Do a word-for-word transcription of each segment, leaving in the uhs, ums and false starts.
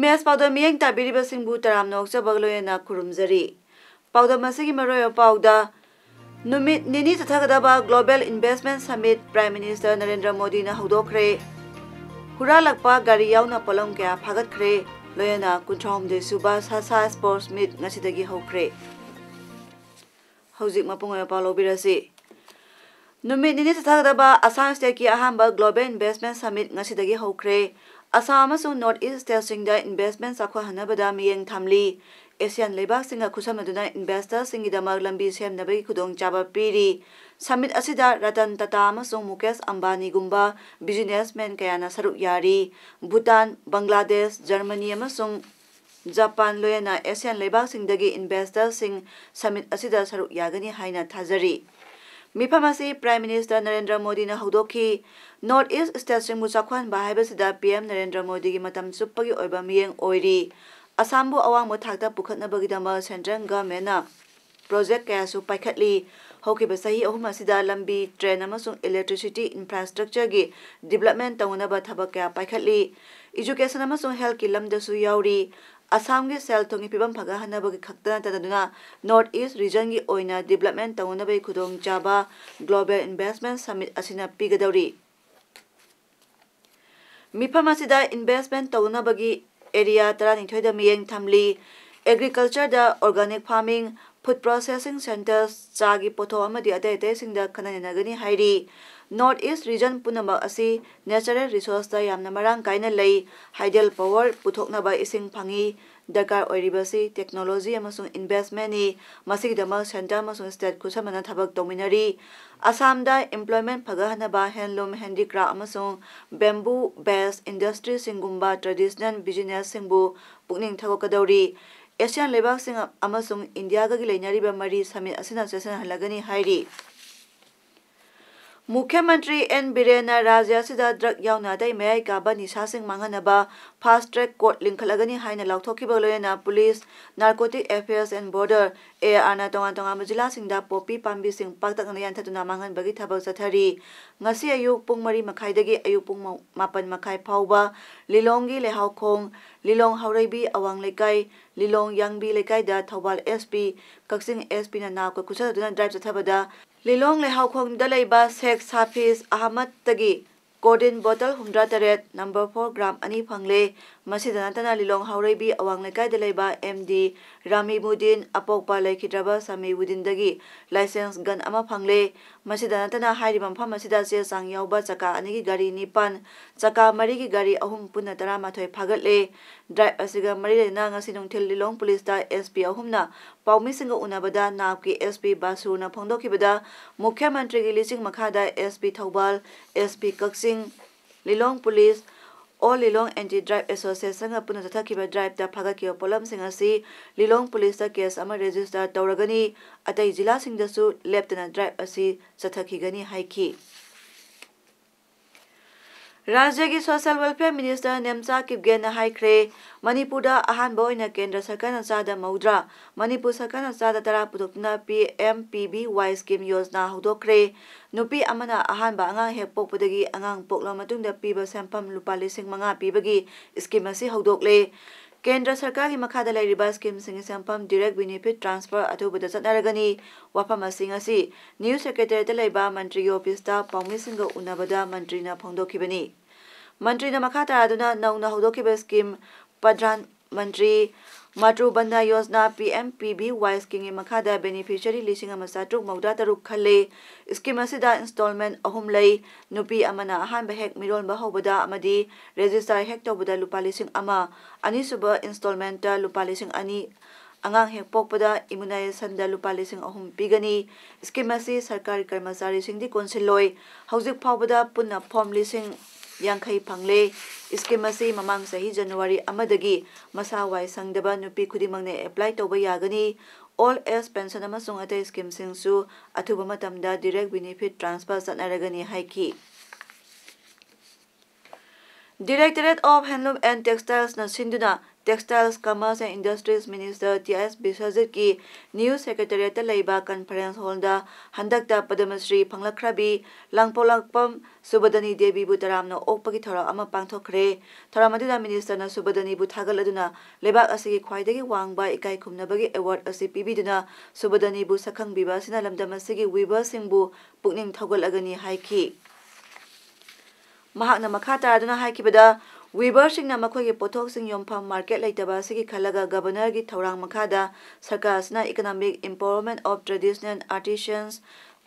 Image ꯄꯥꯎꯗꯝ ꯃꯤꯠꯌꯦꯡ ꯇꯥꯕꯤꯔꯤꯕꯁꯤꯡꯕꯨ ꯇꯔꯥꯝꯅ ꯑꯣꯛꯆꯕꯒ ꯂꯣꯏꯅꯅ ꯈꯨꯔꯨꯝꯖꯔꯤ꯫ ꯄꯥꯎꯗꯝ ꯑꯁꯤꯒꯤ ꯃꯔꯨꯑꯣꯏꯕ ꯄꯥꯎꯗ, ꯅꯨꯃꯤꯠ ꯅꯤꯅꯤ ꯆꯠꯊꯒꯗꯕ Global Investment Summit Prime Minister Narendra ꯃꯣꯗꯤꯅ ꯍꯧꯗꯣꯛꯈ꯭ꯔꯦ꯫ ꯍꯨꯔꯥꯜꯂꯛꯄ ꯒꯥꯔꯤ ꯌꯥꯎꯅ ꯄꯣꯠꯂꯝ ꯀꯌꯥ ꯐꯥꯒꯠꯈ꯭ꯔꯦ꯫ ꯂꯣꯏꯅꯅ ꯀꯨꯟꯊ꯭ꯔꯥꯍꯨꯝꯗꯣꯏ ꯁꯨꯕ ꯁꯥꯁꯥ Sports Meet ꯉꯁꯤꯗꯒꯤ ꯍꯧꯈ꯭ꯔꯦ꯫ ꯍꯧꯖꯤꯛ ꯃꯄꯨꯡ ꯑꯣꯏꯕ ꯄꯥꯎ ꯂꯧꯕꯤꯔꯁꯤ꯫ ꯅꯨꯃꯤꯠ ꯅꯤꯅꯤ ꯆꯠꯊꯒꯗꯕ ꯑꯁꯥꯝ stateꯀꯤ ꯑꯍꯥꯟꯕ Global Investment Summit ꯉꯁꯤꯗꯒꯤ ꯍꯧꯈ꯭ꯔꯦ꯫ ꯑꯁꯥꯝ ꯑꯃꯁꯨꯡ North East stateꯁꯤꯡꯗ investment ꯆꯥꯎꯈꯠꯍꯟꯅꯕꯗ ꯃꯤꯠꯌꯦꯡ ꯊꯝꯂꯤ꯫ ASEAN ꯂꯩꯕꯥꯛꯁꯤꯡꯒ ꯈꯨꯠꯁꯝꯅꯗꯨꯅ investorꯁꯤꯡꯒꯤꯗꯃꯛ ꯂꯝꯕꯤ ꯁꯦꯝꯅꯕꯒꯤ ꯈꯨꯗꯣꯡꯆꯥꯕ ꯄꯤꯔꯤ꯫ Summit ꯑꯁꯤꯗ ꯔꯇꯟ ꯇꯥꯇꯥ ꯑꯃꯁꯨꯡ ꯃꯨꯀꯦꯁ ꯑꯝꯕꯥꯅꯤꯒꯨꯝꯕ businessman ꯀꯌꯥꯅ ꯁꯔꯨꯛ ꯌꯥꯔꯤ꯫ ꯚꯨꯇꯥꯟ, ꯕꯪꯒ꯭ꯂꯥꯗꯦꯁ, ꯖꯔꯃꯅꯤ ꯑꯃꯁꯨꯡ ꯖꯄꯥꯟ ꯂꯣꯏꯅꯅ ASEAN ꯂꯩꯕꯥꯛꯁꯤꯡꯗꯒꯤ investorꯁꯤꯡ summit ꯑꯁꯤꯗ ꯁꯔꯨꯛ ꯌꯥꯒꯅꯤ ꯍꯥꯏꯅ ꯊꯥꯖꯔꯤ꯫ ꯃꯤꯐꯝ ꯑꯁꯤ Prime Minister ꯅꯔꯦꯟꯗ꯭ꯔ ꯃꯣꯗꯤꯅ ꯍꯧꯗꯣꯛꯈꯤ꯫ North East stateꯁꯤꯡꯕꯨ ꯆꯥꯎꯈꯠꯍꯟꯕ ꯍꯥꯏꯕꯁꯤꯗ PM ꯅꯔꯦꯟꯗ꯭ꯔ ꯃꯣꯗꯤꯒꯤ ꯃꯇꯝ ꯆꯨꯞꯄꯒꯤ ꯑꯣꯏꯕ ꯃꯤꯠꯌꯦꯡ ꯑꯣꯏꯔꯤ꯫ ꯑꯁꯥꯝꯕꯨ ꯑꯋꯥꯡꯕ ꯊꯥꯛꯇ ꯄꯨꯈꯠꯅꯕꯒꯤꯗꯃꯛ central governmentꯅ project ꯀꯌꯥꯁꯨ ꯄꯥꯏꯈꯠꯂꯤ꯫ ꯍꯧꯈꯤꯕ ꯆꯍꯤ ꯑꯍꯨꯝ ꯑꯁꯤꯗ ꯂꯝꯕꯤ, train ꯑꯃꯁꯨꯡ electricity infrastructureꯒꯤ development ꯇꯧꯅꯅꯕ ꯊꯕꯛ ꯀꯌꯥ ꯄꯥꯏꯈꯠꯂꯤ꯫ Education ꯑꯃꯁꯨꯡ healthꯀꯤ ꯂꯝꯗꯁꯨ ꯌꯥꯎꯔꯤ꯫ ꯑꯁꯥꯝꯒꯤ ꯁꯦꯜ-ꯊꯨꯝꯒꯤ ꯐꯤꯕꯝ ꯐꯒꯠꯍꯟꯅꯕꯒꯤ ꯈꯛꯇ ꯅꯠꯇꯅ North East regionꯒꯤ ꯑꯣꯏꯅ development ꯇꯧꯅꯕꯒꯤ ꯈꯨꯗꯣꯡꯆꯥꯕ Global Investment Summit ꯑꯁꯤꯅ ꯄꯤꯒꯗꯧꯔꯤ꯫ ꯃꯤꯐꯝ ꯑꯁꯤꯗ investment ꯇꯧꯅꯕꯒꯤ area ꯇꯔꯥꯅꯤꯊꯣꯏꯗ ꯃꯤꯠꯌꯦꯡ ꯊꯝꯂꯤ꯫ Agricultureꯗ organic farming, food processing centres, ꯆꯥꯒꯤ ꯄꯣꯠꯊꯣꯛ ꯑꯃꯗꯤ ꯑꯇꯩ ꯑꯇꯩꯁꯤꯡꯗ ꯈꯟꯅ ꯅꯩꯅꯒꯅꯤ ꯍꯥꯏꯔꯤ꯫ North East region ꯄꯨꯝꯅꯃꯛ ꯑꯁꯤ natural resourceꯇ ꯌꯥꯝꯅ ꯃꯔꯥꯡ ꯀꯥꯏꯅ ꯂꯩ꯫ Hydel power ꯄꯨꯊꯣꯛꯅꯕ ꯏꯁꯤꯡ ꯐꯪꯏ꯫ ꯗꯔꯀꯥꯔ ꯑꯣꯏꯔꯤꯕꯁꯤ technology ꯑꯃꯁꯨꯡ investmentꯅꯤ꯫ ꯃꯁꯤꯒꯤꯗꯃꯛ centre ꯑꯃꯁꯨꯡ state ꯈꯨꯠꯁꯝꯅꯅ ꯊꯕꯛ ꯇꯧꯃꯤꯟꯅꯔꯤ꯫ ꯑꯁꯥꯝꯗ employment ꯐꯒꯠꯍꯟꯅꯕ handloom, handicraft ꯑꯃꯁꯨꯡ bamboo based industryꯁꯤꯡꯒꯨꯝꯕ traditional businessꯁꯤꯡꯕꯨ ꯄꯨꯛꯅꯤꯡ ꯊꯧꯒꯠꯀꯗꯧꯔꯤ꯫ ꯑꯦꯁꯤꯌꯥꯟ ꯂꯩꯕꯥꯛꯁꯤꯡ ꯑꯃꯁꯨꯡ ꯏꯟꯗꯤꯌꯥꯒꯒꯤ ꯂꯩꯅꯔꯤꯕ ꯃꯔꯤ ꯁꯃꯤꯠ ꯑꯁꯤꯅ ꯆꯦꯠꯁꯤꯟꯍꯜꯂꯒꯅꯤ ꯍꯥꯏꯔꯤ꯫ ꯃꯨꯈ꯭ꯌ ꯃꯟꯇ꯭ꯔꯤ ꯑꯦꯟ ꯕꯤꯔꯦꯟꯅ ꯔꯥꯖ꯭ꯌ ꯑꯁꯤꯗ ꯗ꯭ꯔꯒ ꯌꯥꯎꯅ ꯑꯇꯩ ꯃꯌꯥꯏ ꯀꯥꯕ ꯅꯤꯁꯥꯁꯤꯡ ꯃꯥꯡꯍꯟꯅꯕ ꯐꯥꯁ ꯇ꯭ꯔꯦꯛ ꯀꯣꯔꯠ ꯂꯤꯡꯈꯠꯂꯒꯅꯤ ꯍꯥꯏꯅ ꯂꯥꯎꯊꯣꯛꯈꯤꯕꯒ ꯂꯣꯏꯅꯅ police, narcotic affairs and border, A R ꯑꯥꯔꯅ ꯇꯣꯉꯥꯟ ꯇꯣꯉꯥꯟꯕ ꯖꯤꯂꯥꯁꯤꯡꯗ ꯄꯣꯄꯤ ꯄꯥꯝꯕꯤꯁꯤꯡ ꯄꯥꯛꯇꯛꯅꯅ ꯌꯥꯟꯊꯠꯇꯨꯅ ꯃꯥꯡꯍꯟꯕꯒꯤ ꯊꯕꯛ ꯆꯠꯊꯔꯤ꯫ ꯉꯁꯤ ꯑꯌꯨꯛ ꯄꯨꯡ ꯃꯔꯤ ꯃꯈꯥꯏꯗꯒꯤ ꯑꯌꯨꯛ ꯄꯨꯡ ꯃꯥꯄꯟ ꯃꯈꯥꯏ ꯐꯥꯎꯕ ꯂꯤꯂꯣꯡꯒꯤ ꯂꯩꯍꯥꯎꯈꯣꯡ, ꯂꯤꯂꯣꯡ ꯍꯥꯎꯔꯩꯕꯤ ꯑꯋꯥꯡ ꯂꯩꯀꯥꯏ, ꯂꯤꯂꯣꯡ ꯌꯥꯡꯕꯤ ꯂꯩꯀꯥꯏꯗ ꯊꯧꯕꯥꯜ ꯑꯦꯁ ꯄꯤ, ꯀꯛꯆꯤꯡ ꯑꯦꯁ ꯄꯤꯅ ꯅꯥꯞꯀ ꯈꯨꯠꯁꯟꯅꯗꯨꯅ ꯗ꯭ꯔꯥꯏꯚ ꯆꯠꯊꯕꯗ ꯂꯤꯂꯣꯡ ꯂꯩꯍꯥꯎꯈꯣꯡꯗ ꯂꯩꯕ ꯁꯦꯈ ꯁꯥꯐꯤꯖ ꯑꯍꯃꯗꯇꯒꯤ ꯀꯣꯗꯤꯟ ꯕꯣꯇꯜ ꯍꯨꯝꯗ꯭ꯔꯥ ꯇꯔꯦꯠ, ꯅꯝꯕꯔ ꯐꯣꯔ, ꯒ꯭ꯔꯥꯝ ꯑꯅꯤ ꯐꯪꯂꯦ꯫ ꯃꯁꯤꯗ ꯅꯠꯇꯅ ꯂꯤꯂꯣꯡ ꯍꯥꯎꯔꯩꯕꯤ ꯑꯋꯥꯡ ꯂꯩꯀꯥꯏꯗ ꯂꯩꯕ ꯑꯦꯝ ꯗꯤ ꯔꯥꯃꯤꯃꯨꯗꯤꯟ, ꯑꯄꯣꯛꯄ ꯂꯩꯈꯤꯗ꯭ꯔꯕ ꯁꯃꯤꯎꯗꯤꯟꯗꯒꯤ ꯂꯥꯏꯁꯦꯟꯁ ꯒꯟ ꯑꯃ ꯐꯪꯂꯦ꯫ ꯃꯁꯤꯗ ꯅꯠꯇꯅ ꯍꯥꯏꯔꯤꯕ ꯃꯐꯝ ꯑꯁꯤꯗ ꯆꯦ ꯆꯥꯡ ꯌꯥꯎꯕ ꯆꯀꯥ ꯑꯅꯤꯒꯤ ꯒꯥꯔꯤ ꯅꯤꯄꯥꯟ, ꯆꯀꯥ ꯃꯔꯤꯒꯤ ꯒꯥꯔꯤ ꯑꯍꯨꯝ, ꯄꯨꯟꯅ ꯇꯔꯥꯃꯥꯊꯣꯏ ꯐꯥꯒꯠꯂꯦ꯫ ꯗ꯭ꯔꯥꯏꯚ ꯑꯁꯤꯒ ꯃꯔꯤ ꯂꯩꯅꯅ ꯉꯁꯤ ꯅꯨꯡꯊꯤꯜ ꯂꯤꯂꯣꯡ ꯄꯨꯂꯤꯁꯇ ꯑꯦꯁ ꯄꯤ ꯑꯍꯨꯝꯅ ꯄꯥꯎꯃꯤꯁꯤꯡꯒ ꯎꯅꯕꯗ ꯅꯥꯞꯀꯤ ꯑꯦꯁ ꯄꯤ ꯕꯥꯁꯨꯅ ꯐꯣꯡꯗꯣꯛꯈꯤꯕꯗ, ꯃꯨꯈ꯭ꯌ ꯃꯟꯇ꯭ꯔꯤꯒꯤ ꯂꯤꯆꯤꯡ ꯃꯈꯥꯗ S P Thoubal, S P Kakching, Lilong police, all Lilong anti drug ꯑꯦꯁꯣꯁꯤꯌꯦꯁꯟꯒ ꯄꯨꯟꯅ ꯆꯠꯊꯈꯤꯕ ꯗ꯭ꯔꯥꯏꯚꯇ ꯐꯥꯒꯠꯈꯤꯕ ꯄꯣꯠꯂꯝꯁꯤꯡ ꯑꯁꯤ ꯂꯤꯂꯣꯡ ꯄꯨꯂꯤꯁꯇ ꯀꯦꯁ ꯑꯃ ꯔꯦꯖꯤꯁꯇꯔ ꯇꯧꯔꯒꯅꯤ꯫ ꯑꯇꯩ ꯖꯤꯂꯥꯁꯤꯡꯗꯁꯨ ꯂꯦꯞꯇꯅ ꯗ꯭ꯔꯥꯏꯚ ꯑꯁꯤ ꯆꯠꯊꯈꯤꯒꯅꯤ ꯍꯥꯏꯈꯤ꯫ ꯔꯥꯖ꯭ꯌꯒꯤ ꯁꯣꯁꯤꯌꯦꯜ ꯋꯦꯜꯐꯤꯌꯔ ꯃꯤꯅꯤꯁꯇꯔ ꯅꯦꯝꯆꯥ ꯀꯤꯞꯒꯦꯟꯅ ꯍꯥꯏꯈ꯭ꯔꯦ, ꯃꯅꯤꯄꯨꯔꯗ ꯑꯍꯥꯟꯕ ꯑꯣꯏꯅ ꯀꯦꯟꯗ꯭ꯔ ꯁꯔꯀꯥꯔꯅ ꯆꯥꯗ ꯃꯧꯗ꯭ꯔꯥ, ꯃꯅꯤꯄꯨꯔ ꯁꯔꯀꯥꯔꯅ ꯆꯥꯗ ꯇꯔꯥ ꯄꯨꯊꯣꯛꯇꯨꯅ ꯄꯤ ꯑꯦꯝ ꯄꯤ ꯕꯤ ꯋꯥꯏ ꯁ꯭ꯀꯤꯝ ꯌꯣꯖꯅꯥ ꯍꯧꯗꯣꯛꯈ꯭ꯔꯦ꯫ ꯅꯨꯄꯤ ꯑꯃꯅ ꯑꯍꯥꯟꯕ ꯑꯉꯥꯡ ꯍꯦꯛ ꯄꯣꯛꯄꯗꯒꯤ ꯑꯉꯥꯡ ꯄꯣꯛꯂꯕ ꯃꯇꯨꯡꯗ ꯄꯤꯕ ꯁꯦꯟꯐꯝ ꯂꯨꯄꯥ ꯂꯤꯁꯤꯡ ꯃꯉꯥ ꯄꯤꯕꯒꯤ ꯁ꯭ꯀꯤꯝ ꯑꯁꯤ ꯍꯧꯗꯣꯛꯂꯦ꯫ ꯀꯦꯟꯗ꯭ꯔ ꯁꯔꯀꯥꯔꯒꯤ ꯃꯈꯥꯗ ꯂꯩꯔꯤꯕ ꯁ꯭ꯀꯤꯝꯁꯤꯡꯒꯤ ꯁꯦꯟꯐꯝ ꯗꯤꯔꯦꯛ ꯕꯦꯅꯤꯐꯤꯠ ꯇ꯭ꯔꯥꯟꯁꯐꯔ ꯑꯊꯨꯕꯗ ꯆꯠꯅꯔꯒꯅꯤ꯫ ꯋꯥꯐꯝ ꯑꯁꯤ ꯉꯁꯤ ꯅ꯭ꯌꯨꯁ ꯁꯦꯀ꯭ꯔꯦꯇꯔꯤꯌꯦꯠꯇ ꯂꯩꯕ ꯃꯟꯇ꯭ꯔꯤꯒꯤ ꯑꯣꯐꯤꯁꯇ ꯄꯥꯎꯃꯤꯁꯤꯡꯒ ꯎꯅꯕꯗ ꯃꯟꯇ꯭ꯔꯤꯅ ꯐꯣꯡꯗꯣꯛꯈꯤꯕꯅꯤ꯫ ꯃꯟꯇ꯭ꯔꯤꯅ ꯃꯈꯥ ꯇꯥꯗꯨꯅ ꯅꯧꯅ ꯍꯧꯗꯣꯛꯈꯤꯕ scheme Pradhan Mantri Matru Vandana Yojana, P M P B Y ꯁ꯭ꯀꯤꯝꯒꯤ ꯃꯈꯥꯗ ꯕꯦꯅꯤꯐꯤꯁꯔꯤ ꯂꯤꯁꯤꯡ ꯑꯃ ꯆꯥꯇ꯭ꯔꯨꯛ ꯃꯧꯗ꯭ꯔꯥ ꯇꯔꯨꯛ ꯈꯜꯂꯦ꯫ ꯁ꯭ꯀꯤꯝ ꯑꯁꯤꯗ ꯏꯟꯁꯇꯣꯜꯃꯦꯟ ꯑꯍꯨꯝ ꯂꯩ꯫ ꯅꯨꯄꯤ ꯑꯃꯅ ꯑꯍꯥꯟꯕ ꯍꯦꯛ ꯃꯤꯔꯣꯟꯕ ꯍꯧꯕꯗ ꯑꯃꯗꯤ ꯔꯦꯖꯤꯁꯇꯔ ꯍꯦꯛ ꯇꯧꯕꯗ ꯂꯨꯄꯥ ꯂꯤꯁꯤꯡ ꯑꯃ, ꯑꯅꯤꯁꯨꯕ ꯏꯟꯁꯇꯣꯜꯃꯦꯟꯇ ꯂꯨꯄꯥ ꯂꯤꯁꯤꯡ ꯑꯅꯤ, ꯑꯉꯥꯡ ꯍꯦꯛ ꯄꯣꯛꯄꯗ ꯏꯃ꯭ꯌꯨꯅꯥꯏꯖꯦꯁꯟꯗ ꯂꯨꯄꯥ ꯂꯤꯁꯤꯡ ꯑꯍꯨꯝ ꯄꯤꯒꯅꯤ꯫ ꯁ꯭ꯀꯤꯝ ꯑꯁꯤ ꯁꯔꯀꯥꯔꯒꯤ ꯀꯔꯃꯆꯥꯔꯤꯁꯤꯡꯗꯤ ꯀꯣꯟꯁꯤꯜꯂꯣꯏ꯫ ꯍꯧꯖꯤꯛ ꯐꯥꯎꯕꯗ ꯄꯨꯟꯅ ꯐꯣꯔꯝ ꯂꯤꯁꯤꯡ ꯌꯥꯡꯈꯩ ꯐꯪꯂꯦ꯫ ꯁ꯭ꯀꯤꯝ ꯑꯁꯤ ꯃꯃꯥꯡ ꯆꯍꯤ ꯖꯅꯋꯥꯔꯤ ꯑꯃꯗꯒꯤ ꯃꯁꯥ ꯋꯥꯏ ꯁꯪꯗꯕ ꯅꯨꯄꯤ ꯈꯨꯗꯤꯡꯃꯛꯅ ꯑꯦꯄ꯭ꯂꯥꯏ ꯇꯧꯕ ꯌꯥꯒꯅꯤ꯫ ꯑꯣꯜ ꯑꯦꯖ ꯄꯦꯟꯁꯟ ꯑꯃꯁꯨꯡ ꯑꯇꯩ ꯁ꯭ꯀꯤꯝꯁꯤꯡꯁꯨ ꯑꯊꯨꯕ ꯃꯇꯝꯗ ꯗꯤꯔꯦꯛ ꯕꯦꯅꯤꯐꯤꯠ ꯇ꯭ꯔꯥꯟꯁꯐꯔ ꯆꯠꯅꯔꯒꯅꯤ ꯍꯥꯏꯈꯤ꯫ Directorate of Handloom and Textiles ꯅ ꯁꯤꯟꯗꯨꯅ Textiles, Commerce and Industries Minister T S ꯕꯤꯁ꯭ꯋꯖꯤꯠꯀꯤ ꯅ꯭ꯌꯨ ꯁꯦꯀ꯭ꯔꯦꯇꯔꯤꯌꯦꯠꯇ ꯂꯩꯕ ꯀꯟꯐꯔꯦꯟꯁ ꯍꯣꯜꯗ ꯍꯟꯗꯛꯇ ꯄꯗꯃꯁ꯭ꯔꯤ ꯐꯪꯂꯛꯈ꯭ꯔꯕꯤ ꯂꯥꯡꯄꯣꯛꯂꯥꯛꯄꯝ ꯁꯨꯕꯗꯅꯤ ꯗꯦꯕꯤꯕꯨ ꯇꯔꯥꯝꯅ ꯑꯣꯛꯄꯒꯤ ꯊꯧꯔꯝ ꯑꯃ ꯄꯥꯡꯊꯣꯛꯈ꯭ꯔꯦ꯫ ꯊꯧꯔꯝ ꯑꯗꯨꯗ ꯃꯤꯅꯤꯁꯇꯔꯅ ꯁꯨꯕꯗꯅꯤꯕꯨ ꯊꯥꯒꯠꯂꯗꯨꯅ ꯂꯩꯕꯥꯛ ꯑꯁꯤꯒꯤ ꯈ꯭ꯋꯥꯏꯗꯒꯤ ꯋꯥꯡꯕ ꯏꯀꯥꯏ ꯈꯨꯝꯅꯕꯒꯤ ꯑꯦꯋꯥꯔꯗ ꯑꯁꯤ ꯄꯤꯕꯤꯗꯨꯅ ꯁꯨꯕꯗꯅꯤꯕꯨ ꯁꯛꯈꯪꯕꯤꯕ ꯑꯁꯤꯅ ꯂꯝꯗꯝ ꯑꯁꯤꯒꯤ ꯋꯤꯚꯔꯁꯤꯡꯕꯨ ꯄꯨꯛꯅꯤꯡ ꯊꯧꯒꯠꯂꯒꯅꯤ ꯍꯥꯏꯈꯤ꯫ ꯃꯍꯥꯛꯅ ꯃꯈꯥ ꯇꯥꯗꯨꯅ ꯍꯥꯏꯈꯤꯕꯗ, ꯋꯤꯚꯔꯁꯤꯡꯅ ꯃꯈꯣꯏꯒꯤ ꯄꯣꯠꯊꯣꯛꯁꯤꯡ ꯌꯣꯟꯐꯝ ꯃꯥꯔꯀꯦꯠ ꯂꯩꯇꯕ ꯑꯁꯤꯒꯤ ꯈꯜꯂꯒ ꯒꯕꯔꯅꯔꯒꯤ ꯊꯧꯔꯥꯡ ꯃꯈꯥꯗ ꯁꯔꯀꯥꯔ ꯑꯁꯤꯅ Economic Empowerment of Traditional Artisans,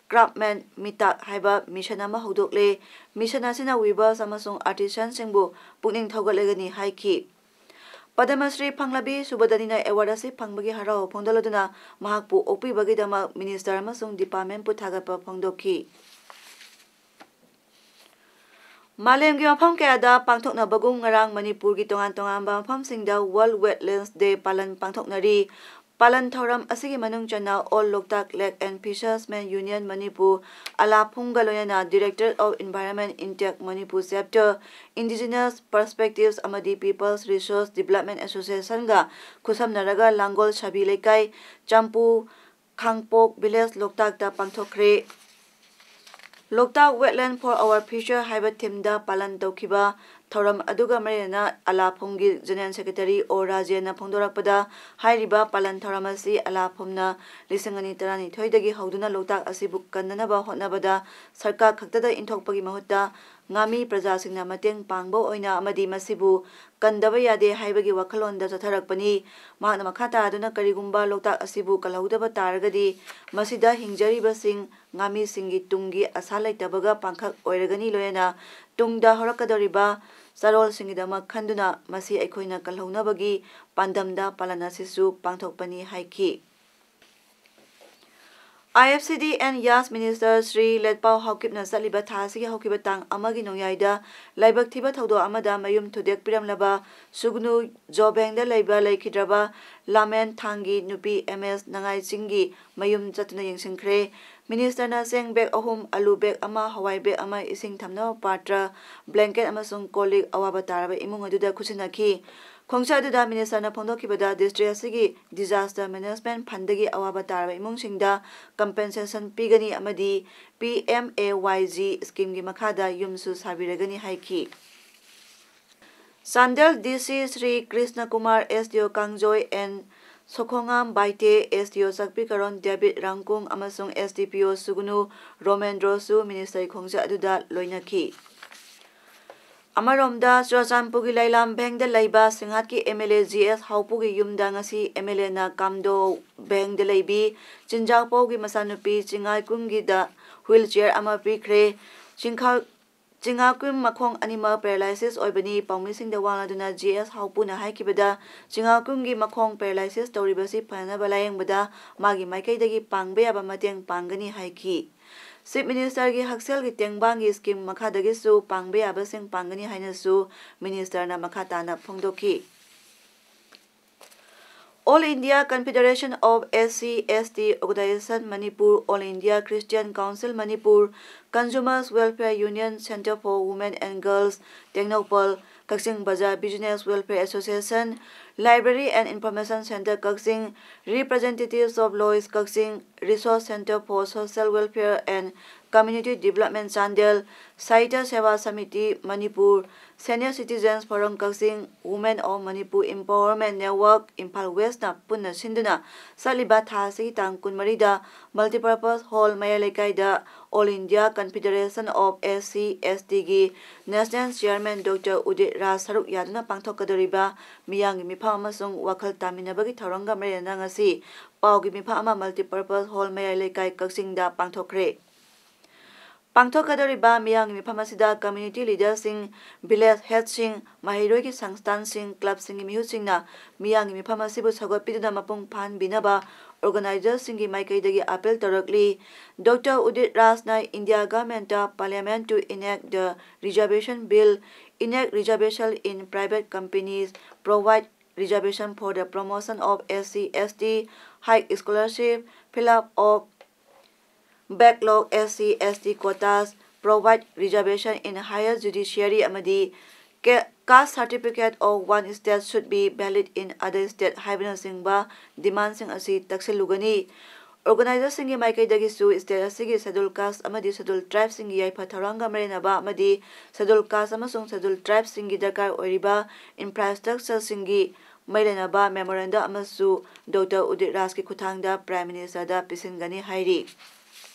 Craftsmen ꯃꯤꯇꯥꯛ ꯍꯥꯏꯕ ꯃꯤꯁꯟ ꯑꯃ ꯍꯧꯗꯣꯛꯂꯦ꯫ ꯃꯤꯁꯟ ꯑꯁꯤꯅ ꯋꯤꯚꯔꯁ ꯑꯃꯁꯨꯡ ꯑꯥꯔꯇꯤꯁꯟꯁꯤꯡꯕꯨ ꯄꯨꯛꯅꯤꯡ ꯊꯧꯒꯠꯂꯒꯅꯤ ꯍꯥꯏꯈꯤ꯫ ꯄꯗꯃꯁ꯭ꯔꯤ ꯐꯪꯂꯕꯤ ꯁꯨꯕꯗꯅꯤꯅ ꯑꯦꯋꯥꯔꯗ ꯑꯁꯤ ꯐꯪꯕꯒꯤ ꯍꯔꯥꯎꯕ ꯐꯣꯡꯗꯣꯛꯂꯗꯨꯅ ꯃꯍꯥꯛꯄꯨ ꯑꯣꯛꯄꯤꯕꯒꯤꯗꯃꯛ ꯃꯤꯅꯤꯁꯇꯔ ꯑꯃꯁꯨꯡ ꯗꯤꯄꯥꯔꯠꯃꯦꯟꯠꯄꯨ ꯊꯥꯒꯠꯄ ꯐꯣꯡꯗꯣꯛꯈꯤ꯫ ꯃꯥꯂꯦꯝꯒꯤ ꯃꯐꯝ ꯀꯌꯥꯗ ꯄꯥꯡꯊꯣꯛꯅꯕꯒꯨꯝ ꯉꯔꯥꯡ ꯃꯅꯤꯄꯨꯔꯒꯤ ꯇꯣꯉꯥꯟ ꯇꯣꯉꯥꯟꯕ ꯃꯐꯝꯁꯤꯡꯗ World Wetlands Day ꯄꯥꯂꯟ ꯄꯥꯡꯊꯣꯛꯅꯔꯤ꯫ ꯄꯥꯂꯟ ꯊꯧꯔꯝ ꯑꯁꯤꯒꯤ ꯃꯅꯨꯡ ꯆꯟꯅ All Loktak Lake and Fishermen Union Manipur, ꯑꯂꯥ ꯐꯨꯝꯒ ꯂꯣꯏꯅꯅ Directorate of Environment, INTEC Manipur Chapter, Indigenous Perspectives ꯑꯃꯗꯤ People's Resource Development Associationꯒ ꯈꯨꯠꯁꯝꯅꯔꯒ ꯂꯥꯡꯒꯣꯜ ꯁꯥꯕꯤ ꯂꯩꯀꯥꯏ, ꯆꯝꯄꯨ ꯈꯥꯡꯄꯣꯛ ꯚꯤꯂꯦꯖ ꯂꯣꯛꯇꯥꯛꯇ ꯄꯥꯡꯊꯣꯛꯈ꯭ꯔꯦ꯫ Loktak Wetland for Our Future ꯍꯥꯏꯕ ꯊꯤꯝꯗ ꯄꯥꯂꯟ ꯇꯧꯈꯤꯕ ꯊꯧꯔꯝ ꯑꯗꯨꯒ ꯃꯔꯤ ꯂꯩꯅꯅ ꯑꯂꯥ ꯐꯨꯝꯒꯤ ꯖꯦꯅꯦꯔꯦꯜ ꯁꯦꯀ꯭ꯔꯦꯇꯔꯤ ꯑꯣ ꯔꯥꯖꯦꯟꯅ ꯐꯣꯡꯗꯣꯔꯛꯄꯗ, ꯍꯥꯏꯔꯤꯕ ꯄꯥꯂꯟ ꯊꯧꯔꯝ ꯑꯁꯤ ꯑꯂꯥ ꯐꯨꯝꯅ ꯂꯤꯁꯤꯡ ꯑꯅꯤ ꯇꯔꯥꯅꯤꯊꯣꯏꯗꯒꯤ ꯍꯧꯗꯨꯅ ꯂꯣꯛꯇꯥꯛ ꯑꯁꯤꯕꯨ ꯀꯟꯅꯅꯕ ꯍꯣꯠꯅꯕꯗ ꯁꯔꯀꯥꯔ ꯈꯛꯇꯗ ꯏꯟꯊꯣꯛꯄꯒꯤ ꯃꯍꯨꯠꯇ ꯉꯥꯃꯤ ꯄ꯭ꯔꯖꯥꯁꯤꯡꯅ ꯃꯇꯦꯡ ꯄꯥꯡꯕ ꯑꯣꯏꯅ ꯑꯃꯗꯤ ꯃꯁꯤꯕꯨ ꯀꯟꯗꯕ ꯌꯥꯗꯦ ꯍꯥꯏꯕꯒꯤ ꯋꯥꯈꯜꯂꯣꯟꯗ ꯆꯠꯊꯔꯛꯄꯅꯤ꯫ ꯃꯍꯥꯛꯅ ꯃꯈꯥ ꯇꯥꯗꯨꯅ ꯀꯔꯤꯒꯨꯝꯕ ꯂꯣꯛꯇꯥꯛ ꯑꯁꯤꯕꯨ ꯀꯜꯍꯧꯗꯕ ꯇꯥꯔꯒꯗꯤ ꯃꯁꯤꯗ ꯍꯤꯡꯖꯔꯤꯕꯁꯤꯡ ꯉꯥꯃꯤꯁꯤꯡꯒꯤ ꯇꯨꯡꯒꯤ ꯑꯁꯥ ꯂꯩꯇꯕꯒ ꯄꯥꯡꯈꯛ ꯑꯣꯏꯔꯒꯅꯤ, ꯂꯣꯏꯅꯅ ꯇꯨꯡꯗ ꯍꯧꯔꯛꯀꯗꯧꯔꯤꯕ ꯆꯥꯔꯣꯜꯁꯤꯡꯒꯤꯗꯃꯛ ꯈꯟꯗꯨꯅ ꯃꯁꯤ ꯑꯩꯈꯣꯏꯅ ꯀꯜꯍꯧꯅꯕꯒꯤ ꯄꯥꯟꯗꯝꯗ ꯄꯥꯂꯟ ꯑꯁꯤꯁꯨ ꯄꯥꯡꯊꯣꯛꯄꯅꯤ ꯍꯥꯏꯈꯤ꯫ I F C D and Yas Minister Shri ꯂꯦꯠꯄꯥꯎ ꯍꯥꯎꯀꯤꯞꯅ ꯆꯠꯂꯤꯕ ꯊꯥ ꯑꯁꯤꯒꯤ ꯍꯧꯈꯤꯕ ꯇꯥꯡ ꯑꯃꯒꯤ ꯅꯣꯡꯌꯥꯏꯗ ꯂꯥꯏꯕꯛ ꯊꯤꯕ ꯊꯧꯗꯣꯛ ꯑꯃꯗ ꯃꯌꯨꯝ ꯊꯨꯗꯦꯛꯄꯤꯔꯝꯂꯕ ꯁꯨꯒꯅꯨ ꯖꯣꯕꯦꯡꯗ ꯂꯩꯕ ꯂꯩꯈꯤꯗ꯭ꯔꯕ ꯂꯥꯃꯦꯟ ꯊꯥꯡꯒꯤ ꯅꯨꯄꯤ ꯑꯦꯝ ꯑꯦꯁ ꯅꯉꯥꯏꯆꯤꯡꯒꯤ ꯃꯌꯨꯝ ꯆꯠꯇꯨꯅ ꯌꯦꯡꯁꯤꯟꯈ꯭ꯔꯦ꯫ ꯃꯤꯅꯤꯁꯇꯔꯅ ꯆꯦꯡ ꯕꯦꯒ ꯑꯍꯨꯝ, ꯑꯂꯨ ꯕꯦꯒ ꯑꯃ, ꯍꯋꯥꯏ ꯕꯦꯒ ꯑꯃ, ꯏꯁꯤꯡ ꯊꯝꯅꯕ ꯄꯥꯇ꯭ꯔ, ꯕ꯭ꯂꯦꯡꯀꯦꯠ ꯑꯃꯁꯨꯡ ꯀꯣꯜ ꯂꯤꯛ ꯑꯋꯥꯕ ꯇꯥꯔꯕ ꯏꯃꯨꯡ ꯑꯗꯨꯗ ꯈꯨꯠꯁꯤꯟꯅꯈꯤ꯫ ꯈꯣꯡꯆꯠ ꯑꯗꯨꯗ ꯃꯤꯅꯤꯁꯇꯔꯅ ꯐꯣꯡꯗꯣꯛꯈꯤꯕꯗ district ꯑꯁꯤꯒꯤ disaster management fund ꯗꯒꯤ ꯑꯋꯥꯕ ꯇꯥꯔꯕ ꯏꯃꯨꯡꯁꯤꯡꯗ compensation ꯄꯤꯒꯅꯤ ꯑꯃꯗꯤ P M A Y G scheme ꯒꯤ ꯃꯈꯥꯗ ꯌꯨꯝꯁꯨ ꯁꯥꯕꯤꯔꯒꯅꯤ ꯍꯥꯏꯈꯤ꯫ Chandel D C Shri Krishna Kumar, S D O Kangjoi N Sokhongam Baite, S D O Chakpikarong ꯗꯦꯕꯤꯠ ꯔꯥꯡꯀꯨꯡ ꯑꯃꯁꯨꯡ S D P O ꯁꯨꯒꯨꯅꯨ ꯔꯣꯃꯦꯟꯗ꯭ꯔꯣꯁꯨ ꯃꯤꯅꯤꯁꯇꯔꯒꯤ ꯈꯣꯡꯆꯠ ꯑꯗꯨꯗ ꯂꯣꯏꯅꯈꯤ꯫ ꯑꯃꯔꯣꯝꯗ, ꯆꯨꯔꯆꯥꯟꯄꯨꯔꯒꯤ ꯂꯩꯂꯥꯝ ꯚꯦꯡꯗ ꯂꯩꯕ ꯁꯤꯡꯍꯥꯠꯀꯤ M L A G S ꯍꯥꯎꯄꯨꯒꯤ ꯌꯨꯝꯗ ꯉꯁꯤ M L A ꯅ ꯀꯥꯝꯗꯣ ꯚꯦꯡꯗ ꯂꯩꯕꯤ ꯆꯤꯟꯖꯥꯎꯄꯧꯒꯤ ꯃꯆꯥꯅꯨꯄꯤ ꯆꯤꯡꯉꯥꯏꯀꯨꯝꯒꯤꯗ wheelchair ꯑꯃ ꯄꯤꯈ꯭ꯔꯦ꯫ ꯆꯤꯡꯈꯥ-, ꯆꯤꯡꯉꯥꯀꯨꯝ ꯃꯈꯣꯡ ꯑꯅꯤꯃꯛ paralysis ꯑꯣꯏꯕꯅꯤ꯫ ꯄꯥꯎꯃꯤꯁꯤꯡꯗ ꯋꯥ ꯉꯥꯡꯗꯨꯅ G S ꯍꯥꯎꯄꯨꯅ ꯍꯥꯏꯈꯤꯕꯗ, ꯆꯤꯡꯉꯥꯀꯨꯝꯒꯤ ꯃꯈꯣꯡ paralysis ꯇꯧꯔꯤꯕꯁꯤ ꯐꯅꯅꯕ ꯂꯥꯌꯦꯡꯕꯗ ꯃꯥꯒꯤ ꯃꯥꯏꯀꯩꯗꯒꯤ ꯄꯥꯡꯕ ꯌꯥꯕ ꯃꯇꯦꯡ ꯄꯥꯡꯒꯅꯤ ꯍꯥꯏꯈꯤ꯫ Chief Minister ꯒꯤ ꯍꯛꯁꯦꯜꯒꯤ ꯇꯦꯡꯕꯥꯡꯒꯤ scheme ꯃꯈꯥꯗꯒꯤꯁꯨ ꯄꯥꯡꯕ ꯌꯥꯕꯁꯤꯡ ꯄꯥꯡꯒꯅꯤ ꯍꯥꯏꯅꯁꯨ ꯃꯤꯅꯤꯁꯇꯔꯅ ꯃꯈꯥ ꯇꯥꯅ ꯐꯣꯡꯗꯣꯛꯈꯤ꯫ All India Confederation of S C S T Organization Manipur, All India Christian Council Manipur, Consumers Welfare Union, Centre for Women and Girls, Tengnoupal, ꯀꯛꯆꯤꯡ ꯕꯖꯥꯔ Business Welfare Association, Library and Information Centre Kakching, Representatives of Lois Kakching, Resource Centre for Social Welfare and Community Development Chandel, ꯁꯥꯍꯤꯇ꯭ꯌ ꯁꯦꯕꯥ samiti Manipur, Senior Citizens Forum Kakching, Women of Manipur Empowerment Network Imphal West ꯅ ꯄꯨꯟꯅ ꯁꯤꯟꯗꯨꯅ ꯆꯠꯂꯤꯕ ꯊꯥ ꯑꯁꯤꯒꯤ ꯇꯥꯡ ꯀꯨꯟꯃꯔꯤꯗ Multipurpose Hall ꯃꯌꯥꯏ ꯂꯩꯀꯥꯏꯗ All India Confederation of S C S T ꯒꯤ National Chairman Doctor ꯎꯗꯤꯠ ꯔꯥꯖ ꯁꯔꯨꯛ ꯌꯥꯗꯨꯅ ꯄꯥꯡꯊꯣꯛꯀꯗꯧꯔꯤꯕ ꯃꯤꯌꯥꯝꯒꯤ ꯃꯤꯐꯝ ꯑꯃꯁꯨꯡ ꯋꯥꯈꯜ ꯇꯥꯃꯤꯟꯅꯕꯒꯤ ꯊꯧꯔꯝꯒ ꯃꯔꯤ ꯂꯩꯅꯅ ꯉꯁꯤ ꯄꯥꯎꯒꯤ ꯃꯤꯐꯝ ꯑꯃ Multipurpose Hall ꯃꯌꯥꯏ ꯂꯩꯀꯥꯏ ꯀꯛꯆꯤꯡꯗ ꯄꯥꯡꯊꯣꯛꯈ꯭ꯔꯦ꯫ ꯄꯥꯡꯊꯣꯛꯀꯗꯧꯔꯤꯕ ꯃꯤꯌꯥꯝꯒꯤ ꯃꯤꯐꯝ ꯑꯁꯤꯗ community leaderꯁꯤꯡ, village headꯁꯤꯡ, ꯃꯍꯩꯔꯣꯏꯒꯤ ꯁꯪꯁꯊꯥꯟꯁꯤꯡ, clubꯁꯤꯡꯒꯤ ꯃꯤꯍꯨꯠꯁꯤꯡꯅ ꯃꯤꯌꯥꯝꯒꯤ ꯃꯤꯐꯝ ꯑꯁꯤꯕꯨ ꯁꯧꯒꯠꯄꯤꯗꯨꯅ ꯃꯄꯨꯡ ꯐꯥꯍꯟꯕꯤꯅꯕ organizerꯁꯤꯡꯒꯤ ꯃꯥꯏꯀꯩꯗꯒꯤ appeal ꯇꯧꯔꯛꯂꯤ꯫ Doctor Udit Rajꯅ India Governmentꯇ Parliament to enact the Reservation Bill, enact reservation in private companies, provide reservation for the promotion of S C, S T, high scholarship, fill up of backlog S C, S T quotas, provide reservation in higher judiciary ꯑꯃꯗꯤ ca-, caste certificate of one state should be valid in other state ꯍꯥꯏꯕꯅꯆꯤꯡꯕ demandꯁꯤꯡ ꯑꯁꯤ ꯇꯛꯁꯤꯜꯂꯨꯒꯅꯤ꯫ Organizerꯁꯤꯡꯒꯤ ꯃꯥꯏꯀꯩꯗꯒꯤꯁꯨ state ꯑꯁꯤꯒꯤ Scheduled Caste ꯑꯃꯗꯤ Scheduled Tribeꯁꯤꯡꯒꯤ ꯌꯥꯏꯐ ꯊꯧꯔꯥꯡꯒ ꯃꯔꯤ ꯂꯩꯅꯕ ꯑꯃꯗꯤ Scheduled Caste ꯑꯃꯁꯨꯡ Scheduled Tribeꯁꯤꯡꯒꯤ ꯗꯔꯀꯥꯔ ꯑꯣꯏꯔꯤꯕ infrastructureꯁꯤꯡꯒꯤ ꯃꯔꯤ ꯂꯩꯅꯕ memorandum ꯑꯃꯁꯨ Doctor Udit Rajꯀꯤ ꯈꯨꯠꯊꯥꯡꯗ Prime Ministerꯗ ꯄꯤꯁꯤꯟꯒꯅꯤ ꯍꯥꯏꯔꯤ꯫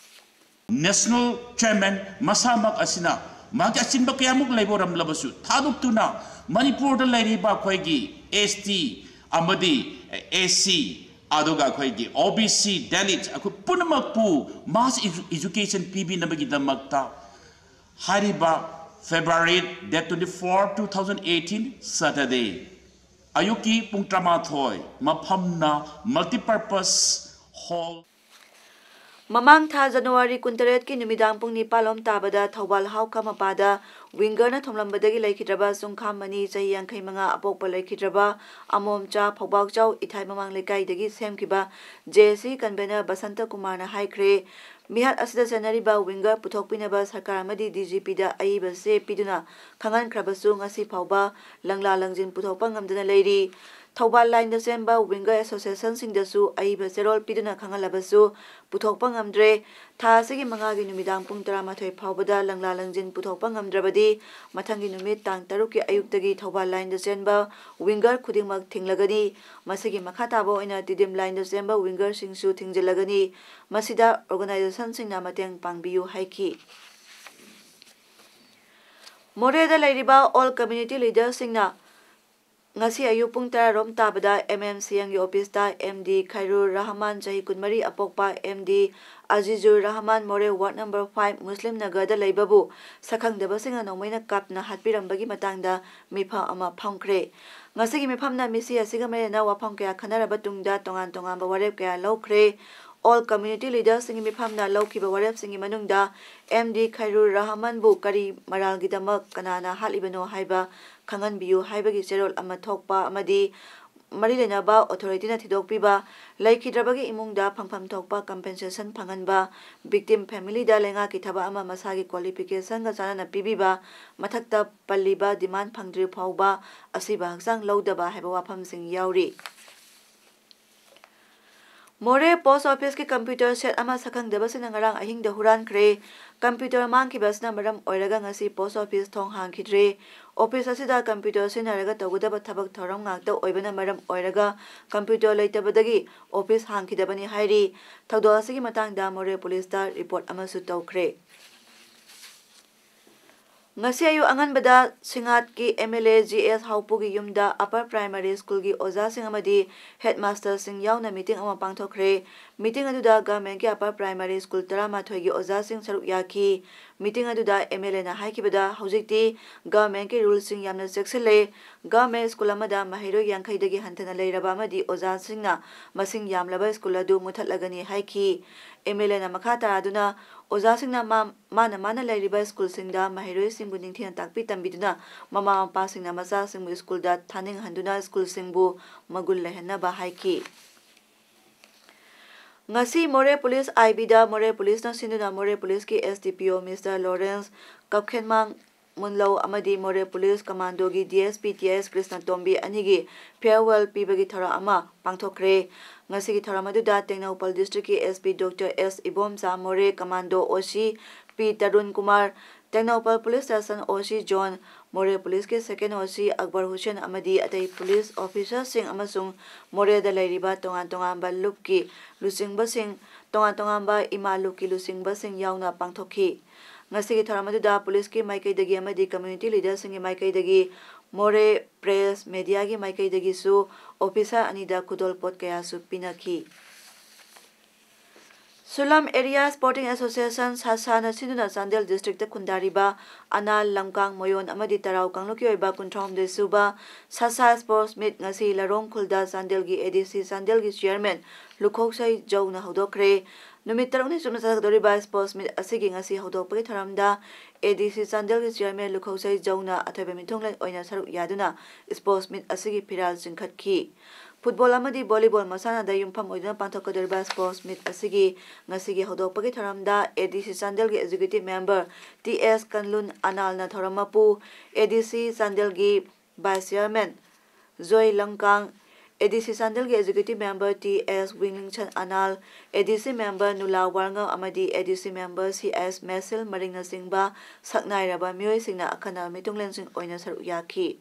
National Chairman ꯃꯁꯥꯃꯛ ꯑꯁꯤꯅ ꯃꯍꯥꯛꯀꯤ ꯑꯆꯤꯟꯕ ꯀꯌꯥꯃꯨꯛ ꯂꯩꯕ ꯑꯣꯏꯔꯝꯂꯕꯁꯨ ꯊꯥꯗꯣꯛꯇꯨꯅ ꯃꯅꯤꯄꯨꯔꯗ ꯂꯩꯔꯤꯕ ꯑꯩꯈꯣꯏꯒꯤ S T ꯑꯃꯗꯤ S C, ꯑꯗꯨꯒ ꯑꯩꯈꯣꯏꯒꯤ O B C, Dalit, ꯑꯩꯈꯣꯏ ꯄꯨꯝꯅꯃꯛꯄꯨ mass edu-, education ꯄꯤꯕꯤꯅꯕꯒꯤꯗꯃꯛꯇ ꯍꯥꯏꯔꯤꯕ February date twenty four, two thousand eighteen, Saturday, ꯑꯌꯨꯛꯀꯤ ꯄꯨꯡ ꯇꯔꯥꯃꯥꯊꯣꯏ, ꯃꯐꯝꯅ Multipurpose Hall꯫ ꯃꯃꯥꯡ ꯊꯥ January ꯀꯨꯟꯇꯔꯦꯠꯀꯤ ꯅꯨꯃꯤꯗꯥꯡ ꯄꯨꯡ ꯅꯤꯄꯥꯜ ꯂꯣꯝ ꯇꯥꯕꯗ ꯊꯧꯕꯥꯜ ꯍꯥꯎꯈ ꯃꯄꯥꯗ wingerꯅ ꯊꯣꯝꯂꯝꯕꯗꯒꯤ ꯂꯩꯈꯤꯗ꯭ꯔꯕ ꯆꯨꯡꯈꯥꯝ ꯃꯅꯤ, ꯆꯍꯤ ꯌꯥꯡꯈꯩ ꯃꯉꯥ, ꯑꯄꯣꯛꯄ ꯂꯩꯈꯤꯗ꯭ꯔꯕ ꯑꯃꯣꯝꯆꯥ ꯐꯧꯕꯥꯛꯆꯥꯎ ꯏꯊꯥꯏ ꯃꯃꯥꯡ ꯂꯩꯀꯥꯏꯗꯒꯤ ꯁꯦꯝꯈꯤꯕ J C convener ꯕꯁꯟꯇ ꯀꯨꯃꯥꯔꯅ ꯍꯥꯏꯈ꯭ꯔꯦ꯫ ꯃꯤꯍꯥꯠ ꯑꯁꯤꯗ ꯆꯦꯟꯅꯔꯤꯕ winger ꯄꯨꯊꯣꯛꯄꯤꯅꯕ ꯁꯔꯀꯥꯔ ꯑꯃꯗꯤ D G Pꯗ ꯑꯏꯕ ꯆꯦ ꯄꯤꯗꯨꯅ ꯈꯪꯍꯟꯈ꯭ꯔꯕꯁꯨ ꯉꯁꯤ ꯐꯥꯎꯕ ꯂꯪꯂꯥ ꯂꯪꯖꯤꯟ ꯄꯨꯊꯣꯛꯄ ꯉꯝꯗꯅ ꯂꯩꯔꯤ꯫ ꯊꯧꯕꯥꯜ lineꯗ ꯆꯦꯟꯕ winger associationꯁꯤꯡꯗꯁꯨ ꯑꯏꯕ ꯆꯦꯔꯣꯜ ꯄꯤꯗꯨꯅ ꯈꯪꯍꯜꯂꯕꯁꯨ ꯄꯨꯊꯣꯛꯄ ꯉꯝꯗ꯭ꯔꯦ꯫ ꯊꯥ ꯑꯁꯤꯒꯤ ꯃꯉꯥꯒꯤ ꯅꯨꯃꯤꯗꯥꯡ ꯄꯨꯡ ꯇꯔꯥꯃꯥꯊꯣꯏ ꯐꯥꯎꯕꯗ ꯂꯪꯂꯥ ꯂꯪꯖꯤꯟ ꯄꯨꯊꯣꯛꯄ ꯉꯝꯗ꯭ꯔꯕꯗꯤ ꯃꯊꯪꯒꯤ ꯅꯨꯃꯤꯠ ꯇꯥꯡ ꯇꯔꯨꯛꯀꯤ ꯑꯌꯨꯛꯇꯒꯤ ꯊꯧꯕꯥꯜ lineꯗ ꯆꯦꯟꯕ winger ꯈꯨꯗꯤꯡꯃꯛ ꯊꯤꯡꯂꯒꯅꯤ꯫ ꯃꯁꯤꯒꯤ ꯃꯈꯥ ꯇꯥꯕ ꯑꯣꯏꯅ ꯇꯤꯗꯤꯝ lineꯗ ꯆꯦꯟꯕ wingerꯁꯤꯡꯁꯨ ꯊꯤꯡꯖꯤꯜꯂꯒꯅꯤ꯫ ꯃꯁꯤꯗ organizationꯁꯤꯡꯅ ꯃꯇꯦꯡ ꯄꯥꯡꯕꯤꯌꯨ ꯍꯥꯏꯈꯤ꯫ ꯃꯣꯔꯦꯗ ꯂꯩꯔꯤꯕ all community leaderꯁꯤꯡꯅ ꯉꯁꯤ ꯑꯌꯨꯛ ꯄꯨꯡ ꯇꯔꯥꯔꯣꯝ ꯇꯥꯕꯗ ꯑꯦꯝ ꯑꯦꯝ ꯁꯤ ꯑꯦꯝꯒꯤ ꯑꯣꯐꯤꯁꯇ ꯑꯦꯝ ꯗꯤ ꯈꯩꯔꯨꯔ ꯔꯍꯃꯥꯟ, ꯆꯍꯤ ꯀꯨꯟꯃꯔꯤ, ꯑꯄꯣꯛꯄ ꯑꯦꯝ ꯗꯤ ꯑꯖꯤꯖꯨꯔ ꯔꯍꯃꯥꯟ, ꯃꯣꯔꯦ ꯋꯥꯔꯗ ꯅꯝꯕꯔ ꯐꯥꯏꯚ, ꯃꯨꯁꯂꯤꯝ ꯅꯒꯔꯗ ꯂꯩꯕꯕꯨ ꯁꯛꯈꯪꯗꯕꯁꯤꯡꯅ ꯅꯣꯡꯃꯩꯅ ꯀꯥꯞꯇꯨꯅ ꯍꯥꯠꯄꯤꯔꯝꯕꯒꯤ ꯃꯇꯥꯡꯗ ꯃꯤꯐꯝ ꯑꯃ ꯐꯝꯈ꯭ꯔꯦ꯫ ꯉꯁꯤꯒꯤ ꯃꯤꯐꯝꯅ ꯃꯤꯁꯤ ꯑꯁꯤꯒ ꯃꯔꯤ ꯂꯩꯅꯅ ꯋꯥꯐꯝ ꯀꯌꯥ ꯈꯟꯅꯔꯕ ꯇꯨꯡꯗ ꯇꯣꯉꯥꯟ ꯇꯣꯉꯥꯟꯕ ꯋꯥꯔꯦꯞ ꯀꯌꯥ ꯂꯧꯈ꯭ꯔꯦ꯫ ꯑꯣꯜ ꯀꯝꯃ꯭ꯌꯨꯅꯤꯇꯤ ꯂꯤꯗꯔꯁꯤꯡꯒꯤ ꯃꯤꯐꯝꯅ ꯂꯧꯈꯤꯕ ꯋꯥꯔꯦꯞꯁꯤꯡꯒꯤ ꯃꯅꯨꯡꯗ ꯑꯦꯝ ꯗꯤ ꯈꯩꯔꯨꯔ ꯔꯍꯃꯥꯟꯕꯨ ꯀꯔꯤ ꯃꯔꯥꯜꯒꯤꯗꯃꯛ ꯀꯅꯥꯅ ꯍꯥꯠꯂꯤꯕꯅꯣ ꯍꯥꯏꯕ ꯈꯪꯍꯟꯕꯤꯌꯨ ꯍꯥꯏꯕꯒꯤ ꯆꯦꯔꯣꯜ ꯑꯃ ꯊꯣꯛꯄ ꯑꯃꯗꯤ ꯃꯔꯤ ꯂꯩꯅꯕ ꯑꯣꯊꯣꯔꯤꯇꯤꯅ ꯊꯤꯗꯣꯛꯄꯤꯕ, ꯂꯩꯈꯤꯗ꯭ꯔꯕꯒꯤ ꯏꯃꯨꯡꯗ ꯐꯪꯐꯝ ꯊꯣꯛꯄ ꯀꯝꯄꯦꯟꯁꯦꯁꯟ ꯐꯪꯍꯟꯕ, ꯚꯤꯛꯇꯤꯝ ꯐꯦꯃꯤꯂꯤꯗ ꯂꯩꯉꯥꯛꯀꯤ ꯊꯕꯛ ꯑꯃ ꯃꯁꯥꯒꯤ ꯀ꯭ꯋꯥꯂꯤꯐꯤꯀꯦꯁꯟꯒ ꯆꯥꯟꯅꯅ ꯄꯤꯕꯤꯕ, ꯃꯊꯛꯇ ꯄꯜꯂꯤꯕ ꯗꯤꯃꯥꯟ ꯐꯪꯗ꯭ꯔꯤ ꯐꯥꯎꯕ ꯑꯁꯤꯕ ꯍꯛꯆꯥꯡ ꯂꯧꯗꯕ ꯍꯥꯏꯕ ꯋꯥꯐꯝꯁꯤꯡ ꯌꯥꯎꯔꯤ꯫ ꯃꯣꯔꯦ ꯄꯣꯁ ꯑꯣꯐꯤꯁꯀꯤ ꯀꯝꯄ꯭ꯌꯨꯇꯔ ꯁꯦꯠ ꯑꯃ ꯁꯛꯈꯪꯗꯕꯁꯤꯡꯅ ꯉꯔꯥꯡ ꯑꯍꯤꯡꯗ ꯍꯨꯔꯥꯟꯈ꯭ꯔꯦ꯫ ꯀꯝꯄ꯭ꯌꯨꯇꯔ ꯃꯥꯡꯈꯤꯕ ꯑꯁꯤꯅ ꯃꯔꯝ ꯑꯣꯏꯔꯒ ꯉꯁꯤ ꯄꯣꯁ ꯑꯣꯐꯤꯁ ꯊꯣꯡ ꯍꯥꯡꯈꯤꯗ꯭ꯔꯦ꯫ ꯑꯣꯐꯤꯁ ꯑꯁꯤꯗ ꯀꯝꯄ꯭ꯌꯨꯇꯔ ꯁꯤꯖꯤꯟꯅꯔꯒ ꯇꯧꯒꯗꯕ ꯊꯕꯛ ꯊꯧꯔꯝ ꯉꯥꯛꯇ ꯑꯣꯏꯕꯅ ꯃꯔꯝ ꯑꯣꯏꯔꯒ ꯀꯝꯄ꯭ꯌꯨꯇꯔ ꯂꯩꯇꯕꯗꯒꯤ ꯑꯣꯐꯤꯁ ꯍꯥꯡꯈꯤꯗꯕꯅꯤ ꯍꯥꯏꯔꯤ꯫ ꯊꯧꯗꯣꯛ ꯑꯁꯤꯒꯤ ꯃꯇꯥꯡꯗ ꯃꯣꯔꯦ ꯄꯨꯂꯤꯁꯇ ꯔꯤꯄꯣꯔꯠ ꯑꯃꯁꯨ ꯇꯧꯈ꯭ꯔꯦ꯫ ꯉꯁꯤ ꯑꯌꯨꯛ ꯑꯉꯟꯕꯗ ꯁꯤꯡꯉꯥꯠꯀꯤ ꯑꯦꯝ ꯑꯦꯜ ꯑꯦ ꯖꯤ ꯑꯦꯁ ꯍꯥꯎꯄꯨꯒꯤ ꯌꯨꯝꯗ ꯑꯄꯔ ꯄ꯭ꯔꯥꯏꯃꯥꯔꯤ ꯁ꯭ꯀꯨꯜꯒꯤ ꯑꯣꯖꯥꯁꯤꯡ ꯑꯃꯗꯤ ꯍꯦꯗꯃꯥꯁꯇꯔꯁꯤꯡ ꯌꯥꯎꯅ ꯃꯤꯇꯤꯡ ꯑꯃ ꯄꯥꯡꯊꯣꯛꯈ꯭ꯔꯦ꯫ ꯃꯤꯇꯤꯡ ꯑꯗꯨꯗ ꯒꯚꯔꯟꯃꯦꯟꯠꯀꯤ ꯑꯄꯔ ꯄ꯭ꯔꯥꯏꯃꯥꯔꯤ ꯁ꯭ꯀꯨꯜ ꯇꯔꯥꯃꯥꯊꯣꯏꯒꯤ ꯑꯣꯖꯥꯁꯤꯡ ꯁꯔꯨꯛ ꯌꯥꯈꯤ꯫ ꯃꯤꯇꯤꯡ ꯑꯗꯨꯗ ꯑꯦꯝ ꯑꯦꯜ ꯑꯦꯅ ꯍꯥꯏꯈꯤꯕꯗ, ꯍꯧꯖꯤꯛꯇꯤ ꯒꯚꯔꯟꯃꯦꯟꯠꯀꯤ ꯔꯨꯜꯁꯤꯡ ꯌꯥꯝꯅ ꯆꯦꯛꯁꯤꯜꯂꯦ꯫ ꯒꯚꯔꯟꯃꯦꯟꯠ ꯁ꯭ꯀꯨꯜ ꯑꯃꯗ ꯃꯍꯩꯔꯣꯏ ꯌꯥꯡꯈꯩꯗꯒꯤ ꯍꯟꯊꯅ ꯂꯩꯔꯕ ꯑꯃꯗꯤ ꯑꯣꯖꯥꯁꯤꯡꯅ ꯃꯁꯤꯡ ꯌꯥꯝꯂꯕ ꯁ꯭ꯀꯨꯜ ꯑꯗꯨ ꯃꯨꯠꯊꯠꯂꯒꯅꯤ ꯍꯥꯏꯈꯤ꯫ ꯑꯦꯝ ꯑꯦꯜ ꯑꯦꯅ ꯃꯈꯥ ꯇꯥꯔꯗꯨꯅ ꯑꯣꯖꯥꯁꯤꯡꯅ ꯃꯥ-, ꯃꯥꯅ ꯃꯥꯅ ꯂꯩꯔꯤꯕ ꯁ꯭ꯀꯨꯜꯁꯤꯡꯗ ꯃꯍꯩꯔꯣꯏꯁꯤꯡꯕꯨ ꯅꯤꯡꯊꯤꯅ ꯇꯥꯛꯄꯤ ꯇꯝꯕꯤꯗꯨꯅ ꯃꯃꯥ ꯃꯄꯥꯁꯤꯡꯅ ꯃꯆꯥꯁꯤꯡꯕꯨ ꯁ꯭ꯀꯨꯜꯗ ꯊꯥꯅꯤꯡꯍꯟꯗꯨꯅ ꯁ꯭ꯀꯨꯜꯁꯤꯡꯕꯨ ꯃꯒꯨꯟ ꯂꯩꯍꯟꯅꯕ ꯍꯥꯏꯈꯤ꯫ ꯉꯁꯤ ꯃꯣꯔꯦ ꯄꯨꯂꯤꯁ ꯑꯥꯏ ꯕꯤꯗ ꯃꯣꯔꯦ ꯄꯨꯂꯤꯁꯅ ꯁꯤꯟꯗꯨꯅ ꯃꯣꯔꯦ ꯄꯨꯂꯤꯁꯀꯤ ꯑꯦꯁ ꯗꯤ ꯄꯤ ꯑꯣ ꯃꯤꯁꯇꯔ ꯂꯣꯔꯦꯟꯁ ꯀꯞꯈꯦꯟꯃꯥꯡ ꯃꯨꯟꯂꯧ ꯑꯃꯗꯤ ꯃꯣꯔꯦ police ꯀꯃꯥꯟꯗꯣꯒꯤ D S P T ꯑꯦꯁ ꯀ꯭ꯔꯤꯁꯅꯇꯣꯝꯕꯤ ꯑꯅꯤꯒꯤ ꯐꯤꯌꯔꯋꯦꯜ ꯄꯤꯕꯒꯤ ꯊꯧꯔꯝ ꯑꯃ ꯄꯥꯡꯊꯣꯛꯈ꯭ꯔꯦ꯫ ꯉꯁꯤꯒꯤ ꯊꯧꯔꯝ ꯑꯗꯨꯗ ꯇꯦꯡꯅꯧꯄꯜ ꯗꯤꯁꯇ꯭ꯔꯤꯛꯀꯤ ꯑꯦꯁ ꯄꯤ ꯗꯣꯛꯇꯔ ꯑꯦꯁ ꯏꯕꯣꯝꯆꯥ, ꯃꯣꯔꯦ ꯀꯃꯥꯟꯗꯣ ꯑꯣ ꯁꯤ ꯄꯤ ꯇꯔꯨꯟ ꯀꯨꯃꯥꯔ, ꯇꯦꯡꯅꯧꯄꯜ ꯄꯨꯂꯤꯁ ꯁ꯭ꯇꯦꯁꯟ ꯑꯣ ꯁꯤ ꯖꯣꯟ, ꯃꯣꯔꯦ ꯄꯨꯂꯤꯁꯀꯤ ꯁꯦꯀꯦꯟ ꯑꯣ ꯁꯤ ꯑꯛꯕꯔ ꯍꯨꯁꯦꯟ ꯑꯃꯗꯤ ꯑꯇꯩ ꯄꯨꯂꯤꯁ ꯑꯣꯐꯤꯁꯔꯁꯤꯡ ꯑꯃꯁꯨꯡ ꯃꯣꯔꯦꯗ ꯂꯩꯔꯤꯕ ꯇꯣꯉꯥꯟ ꯇꯣꯉꯥꯟꯕ ꯂꯨꯞꯀꯤ ꯂꯨꯆꯤꯡꯕꯁꯤꯡ, ꯇꯣꯉꯥꯟ ꯇꯣꯉꯥꯟꯕ ꯏꯃꯥ ꯂꯨꯞꯀꯤ ꯂꯨꯆꯤꯡꯕꯁꯤꯡ ꯌꯥꯎꯅ ꯄꯥꯡꯊꯣꯛꯈꯤ꯫ ꯉꯁꯤꯒꯤ ꯊꯧꯔꯝ ꯑꯗꯨꯗ ꯄꯨꯂꯤꯁꯀꯤ ꯃꯥꯏꯀꯩꯗꯒꯤ ꯑꯃꯗꯤ ꯀꯝꯃ꯭ꯌꯨꯅꯤꯇꯤ ꯂꯤꯗꯔꯁꯤꯡꯒꯤ ꯃꯥꯏꯀꯩꯗꯒꯤ ꯃꯣꯔꯦ ꯄ꯭ꯔꯦꯁ ꯃꯦꯗꯤꯌꯥꯒꯤ ꯃꯥꯏꯀꯩꯗꯒꯤꯁꯨ ꯑꯣꯐꯤꯁꯥꯔ ꯑꯅꯤꯗ ꯈꯨꯗꯣꯜꯄꯣꯠ ꯀꯌꯥꯁꯨ ꯄꯤꯅꯈꯤ꯫ ꯁꯨꯂꯝ ꯑꯦꯔꯤꯌꯥ ꯁ꯭ꯄꯣꯔꯇꯤꯡ ꯑꯦꯁꯣꯁꯤꯌꯦꯁꯟ, ꯁꯥꯁꯥꯅ ꯁꯤꯟꯗꯨꯅ ꯆꯥꯟꯗꯦꯜ ꯗꯤꯁꯇ꯭ꯔꯤꯛꯇ ꯈꯨꯟꯗꯥꯔꯤꯕ ꯑꯅꯥꯜ, ꯂꯝꯀꯥꯡ, ꯃꯣꯌꯣꯟ ꯑꯃꯗꯤ ꯇꯔꯥꯎ ꯀꯥꯡꯂꯨꯞꯀꯤ ꯑꯣꯏꯕ ꯀꯨꯟꯊ꯭ꯔꯥꯍꯨꯝꯗꯣꯏ ꯁꯨꯕ ꯁꯥꯁꯥ ꯁ꯭ꯄꯣꯔꯠꯁ ꯃꯤꯠ ꯉꯁꯤ ꯂꯔꯣꯡ ꯈꯨꯜꯗ ꯆꯥꯟꯗꯦꯜꯒꯤ ꯑꯦ ꯗꯤ ꯁꯤ ꯆꯥꯟꯗꯦꯜꯒꯤ ꯆꯤꯌꯔꯃꯦꯟ ꯂꯨꯈꯣꯛꯁꯩ ꯖꯧꯅ ꯍꯧꯗꯣꯛꯈ꯭ꯔꯦ꯫ ꯅꯨꯃꯤꯠ ꯇꯔꯨꯛꯅꯤ ꯆꯨꯞꯅ ꯆꯠꯊꯒꯗꯧꯔꯤꯕ ꯁ꯭ꯄꯣꯔꯠꯁ ꯃꯤꯠ ꯑꯁꯤꯒꯤ ꯉꯁꯤ ꯍꯧꯗꯣꯛꯄꯒꯤ ꯊꯧꯔꯝꯗ ꯑꯦ ꯗꯤ ꯁꯤ ꯆꯥꯟꯗꯦꯜꯒꯤ ꯆꯤꯌꯔꯃꯦꯟ ꯂꯨꯈꯣꯛꯁꯩ ꯖꯧꯅ ꯑꯊꯣꯏꯕ ꯃꯤꯊꯨꯡꯂꯦꯟ ꯑꯣꯏꯅ ꯁꯔꯨꯛ ꯌꯥꯗꯨꯅ ꯁ꯭ꯄꯣꯔꯠꯁ ꯃꯤꯠ ꯑꯁꯤꯒꯤ ꯐꯤꯔꯥꯜ ꯆꯤꯡꯈꯠꯈꯤ꯫ ꯐꯨꯠꯕꯣꯜ ꯑꯃꯗꯤ ꯚꯣꯂꯤꯕꯣꯜ ꯃꯁꯥꯟꯅꯗ ꯌꯨꯝꯐꯝ ꯑꯣꯏꯗꯨꯅ ꯄꯥꯡꯊꯣꯛꯀꯗꯧꯔꯤꯕ ꯁ꯭ꯄꯣꯔꯠꯁ ꯃꯤꯠ ꯑꯁꯤꯒꯤ ꯉꯁꯤꯒꯤ ꯍꯧꯗꯣꯛꯄꯒꯤ ꯊꯧꯔꯝꯗ ꯑꯦ ꯗꯤ ꯁꯤ ꯆꯥꯟꯗꯦꯜꯒꯤ ꯑꯦꯛꯖꯤꯀ꯭ꯌꯨꯇꯤꯚ ꯃꯦꯝꯕꯔ ꯇꯤ ꯑꯦꯁ ꯀꯟꯂꯨꯟ ꯑꯅꯥꯜꯅ ꯊꯧꯔꯝ ꯃꯄꯨ, ꯑꯦ ꯗꯤ ꯁꯤ ꯆꯥꯟꯗꯦꯜꯒꯤ ꯚꯥꯏꯁ ꯆꯤꯌꯔꯃꯦꯟ ꯖꯣꯏ ꯂꯝꯀꯥꯡ, ꯑꯦ ꯗꯤ ꯁꯤ ꯆꯥꯟꯗꯦꯜꯒꯤ ꯑꯦꯛꯖꯤꯀ꯭ꯌꯨꯇꯤꯚ ꯃꯦꯝꯕꯔ ꯇꯤ ꯑꯦꯁ ꯋꯤꯡꯂꯤꯡꯁꯟ ꯑꯅꯥꯜ, ꯑꯦ ꯗꯤ ꯁꯤ ꯃꯦꯝꯕꯔ ꯅꯨꯂꯥ ꯋꯥꯔꯉꯝ ꯑꯃꯗꯤ ꯑꯦ ꯗꯤ ꯁꯤ ꯃꯦꯝꯕꯔ ꯁꯤ ꯑꯦꯁ ꯃꯦꯁꯤꯜ ꯃꯔꯤꯡꯅꯆꯤꯡꯕ ꯁꯛꯅꯥꯏꯔꯕ ꯃꯤꯑꯣꯏꯁꯤꯡꯅ ꯑꯈꯟꯅꯕ ꯃꯤꯊꯨꯡꯂꯦꯟꯁꯤꯡ ꯑꯣꯏꯅ ꯁꯔꯨꯛ ꯌꯥꯈꯤ꯫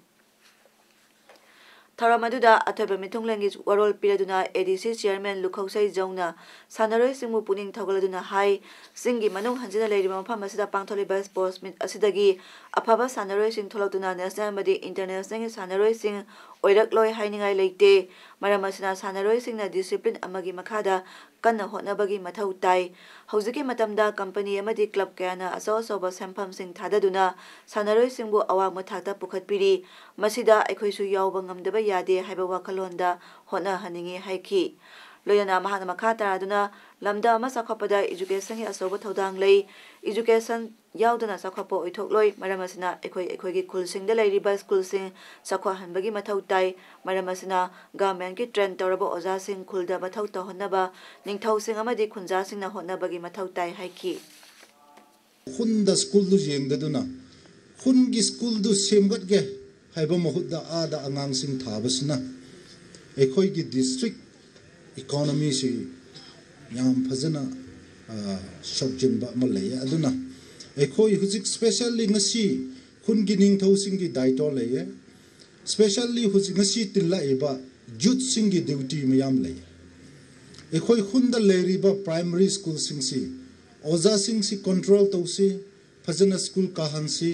ꯊꯧꯔꯝ ꯑꯗꯨꯗ ꯑꯊꯣꯏꯕ ꯃꯤꯊꯨꯡꯂꯦꯟꯒꯤ ꯋꯥꯔꯣꯜ ꯄꯤꯔꯗꯨꯅ ꯑꯦ ꯗꯤ ꯁꯤ ꯆꯤꯌꯔꯃꯦꯟ ꯂꯨꯈꯧꯁꯩ ꯖꯧꯅ ꯁꯥꯟꯅꯔꯣꯏꯁꯤꯡꯕꯨ ꯄꯨꯛꯅꯤꯡ ꯊꯧꯒꯠꯂꯗꯨꯅ ꯍꯥꯏ, ꯆꯤꯡꯒꯤ ꯃꯅꯨꯡ ꯍꯟꯖꯤꯟꯅ ꯂꯩꯔꯤꯕ ꯃꯐꯝ ꯑꯁꯤꯗ ꯄꯥꯡꯊꯣꯛꯂꯤꯕ ꯁ꯭ꯄꯣꯔꯠꯁ ꯃꯤꯠ ꯑꯁꯤꯗꯒꯤ ꯑꯐꯕ ꯁꯥꯟꯅꯔꯣꯏꯁꯤꯡ ꯊꯣꯛꯂꯛꯇꯨꯅ ꯅꯦꯁꯅꯦꯜ ꯑꯃꯗꯤ ꯏꯟꯇꯔꯅꯦꯁꯅꯦꯜꯒꯤ ꯁꯥꯟꯅꯔꯣꯏꯁꯤꯡ ꯑꯣꯏꯔꯛꯂꯣꯏ ꯍꯥꯏꯅꯤꯡꯉꯥꯏ ꯂꯩꯇꯦ꯫ ꯃꯔꯝ ꯑꯁꯤꯅ ꯁꯥꯟꯅꯔꯣꯏꯁꯤꯡꯅ ꯗꯤꯁꯤꯄ꯭ꯂꯤꯟ ꯑꯃꯒꯤ ꯃꯈꯥꯗ ꯀꯟꯅ ꯍꯣꯠꯅꯕꯒꯤ ꯃꯊꯧ ꯇꯥꯏ꯫ ꯍꯧꯖꯤꯛꯀꯤ ꯃꯇꯝꯗ ꯀꯝꯄꯅꯤ ꯑꯃꯗꯤ ꯀ꯭ꯂꯕ ꯀꯌꯥꯅ ꯑꯆꯧ ꯑꯆꯧꯕ ꯁꯦꯟꯐꯝꯁꯤꯡ ꯊꯥꯗꯗꯨꯅ ꯁꯥꯟꯅꯔꯣꯏꯁꯤꯡꯕꯨ ꯑꯋꯥꯡꯕ ꯊꯥꯛꯇ ꯄꯨꯈꯠꯄꯤꯔꯤ꯫ ꯃꯁꯤꯗ ꯑꯩꯈꯣꯏꯁꯨ ꯌꯥꯎꯕ ꯉꯝꯗꯕ ꯌꯥꯗꯦ ꯍꯥꯏꯕ ꯋꯥꯈꯜꯂꯣꯟꯗ ꯍꯣꯠꯅꯍꯟꯅꯤꯡꯏ ꯍꯥꯏꯈꯤ꯫ ꯂꯣꯏꯅꯅ ꯃꯍꯥꯛꯅ ꯃꯈꯥ ꯇꯥꯔꯗꯨꯅ ꯂꯝꯗꯝ ꯑꯃ ꯆꯥꯎꯈꯠꯄꯗ ꯏꯖꯨꯀꯦꯁꯟꯒꯤ ꯑꯆꯧꯕ ꯊꯧꯗꯥꯡ ꯂꯩ꯫ ꯏꯖꯨꯀꯦꯁꯟ ꯌꯥꯎꯗꯅ ꯆꯥꯎꯈꯠꯄ ꯑꯣꯏꯊꯣꯛꯂꯣꯏ꯫ ꯃꯔꯝ ꯑꯁꯤꯅ ꯑꯩꯈꯣꯏ ꯑꯩꯈꯣꯏꯒꯤ ꯈꯨꯜꯁꯤꯡꯗ ꯂꯩꯔꯤꯕ ꯁ꯭ꯀꯨꯜꯁꯤꯡ ꯆꯥꯎꯈꯠꯍꯟꯕꯒꯤ ꯃꯊꯧ ꯇꯥꯏ꯫ ꯃꯔꯝ ꯑꯁꯤꯅ ꯒꯚꯔꯟꯃꯦꯟꯠꯀꯤ ꯇ꯭ꯔꯦꯟ ꯇꯧꯔꯕ ꯑꯣꯖꯥꯁꯤꯡ ꯈꯨꯜꯗ ꯃꯊꯧ ꯇꯧꯍꯟꯅꯕ ꯅꯤꯡꯊꯧꯁꯤꯡ ꯑꯃꯗꯤ ꯈꯨꯟꯖꯥꯁꯤꯡꯅ ꯍꯣꯠꯅꯕꯒꯤ ꯃꯊꯧ ꯇꯥꯏ ꯍꯥꯏꯈꯤ꯫ ꯈꯨꯟꯗ ꯁ꯭ꯀꯨꯜꯗꯨ ꯌꯦꯡꯗꯗꯨꯅ ꯈꯨꯟꯒꯤ ꯁ꯭ꯀꯨꯜꯗꯨ ꯁꯦꯝꯒꯠꯀꯦ ꯍꯥꯏꯕ ꯃꯍꯨꯠꯇ ꯑꯥꯗ ꯑꯉꯥꯡꯁꯤꯡ ꯊꯥꯕꯁꯤꯅ ꯑꯩꯈꯣꯏꯒꯤ ꯗꯤꯁꯇ꯭ꯔꯤꯛ ꯏꯀꯣꯅꯣꯃꯤꯁꯤ ꯌꯥꯝ ꯐꯖꯅ ꯁꯣꯛꯆꯤꯟꯕ ꯑꯃ ꯂꯩꯌꯦ꯫ ꯑꯗꯨꯅ ꯑꯩꯈꯣꯏ ꯍꯧꯖꯤꯛ ꯁ꯭ꯄꯦꯁꯦꯜꯂꯤ ꯉꯁꯤ ꯈꯨꯟꯒꯤ ꯅꯤꯡꯊꯧꯁꯤꯡꯒꯤ ꯗꯥꯏꯇꯣ ꯂꯩꯌꯦ꯫ ꯁ꯭ꯄꯦꯁꯦꯜꯂꯤ ꯍꯧꯖꯤꯛ ꯉꯁꯤ ꯇꯤꯜꯂꯛꯏꯕ ꯌꯨꯠꯁꯤꯡꯒꯤ ꯗ꯭ꯌꯨꯇꯤ ꯃꯌꯥꯝ ꯂꯩ꯫ ꯑꯩꯈꯣꯏ ꯈꯨꯟꯗ ꯂꯩꯔꯤꯕ ꯄ꯭ꯔꯥꯏꯃꯔꯤ ꯁ꯭ꯀꯨꯜꯁꯤꯡꯁꯤ ꯑꯣꯖꯥꯁꯤꯡꯁꯤ ꯀꯟꯇ꯭ꯔꯣꯜ ꯇꯧꯁꯤ, ꯐꯖꯅ ꯁ꯭ꯀꯨꯜ ꯀꯥꯍꯟꯁꯤ꯫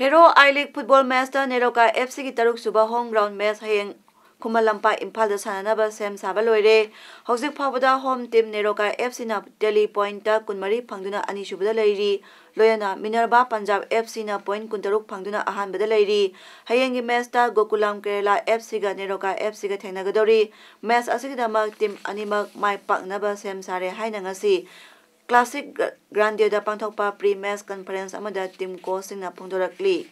Hero I-League football matchꯇ ꯅꯦꯔꯣꯀꯥ F Cꯒꯤ ꯇꯔꯨꯛ ꯁꯨꯕ home ground match ꯍꯌꯦꯡ ꯈꯨꯃꯟ ꯂꯝꯄꯥꯛ ꯏꯝꯐꯥꯜꯗ ꯁꯥꯟꯅꯅꯕ ꯁꯦꯝ ꯁꯥꯕ ꯂꯣꯏꯔꯦ꯫ ꯍꯧꯖꯤꯛ ꯐꯥꯎꯕꯗ home team NEROCA F Cꯅ tally pointꯇ ꯀꯨꯟꯃꯔꯤ ꯐꯪꯗꯨꯅ ꯑꯅꯤꯁꯨꯕꯗ ꯂꯩꯔꯤ꯫ ꯂꯣꯏꯅꯅ Minerva Punjab F Cꯅ point ꯀꯨꯟꯇꯔꯨꯛ ꯐꯪꯗꯨꯅ ꯑꯍꯥꯟꯕꯗ ꯂꯩꯔꯤ꯫ ꯍꯌꯦꯡꯒꯤ matchꯇ ꯒꯣꯀꯨꯂꯝ Kerala F Cꯒ NEROCA F Cꯒ ꯊꯦꯡꯅꯒꯗꯧꯔꯤ꯫ Match ꯑꯁꯤꯒꯤꯗꯃꯛ team ꯑꯅꯤꯃꯛ ꯃꯥꯏ ꯄꯥꯛꯅꯕ ꯁꯦꯝ ꯁꯥꯔꯦ ꯍꯥꯏꯅ ꯉꯁꯤ Classic Grandeꯗ ꯄꯥꯡꯊꯣꯛꯄ pre-match conference ꯑꯃꯗ team coachꯁꯤꯡꯅ ꯐꯣꯡꯗꯣꯔꯛꯂꯤ꯫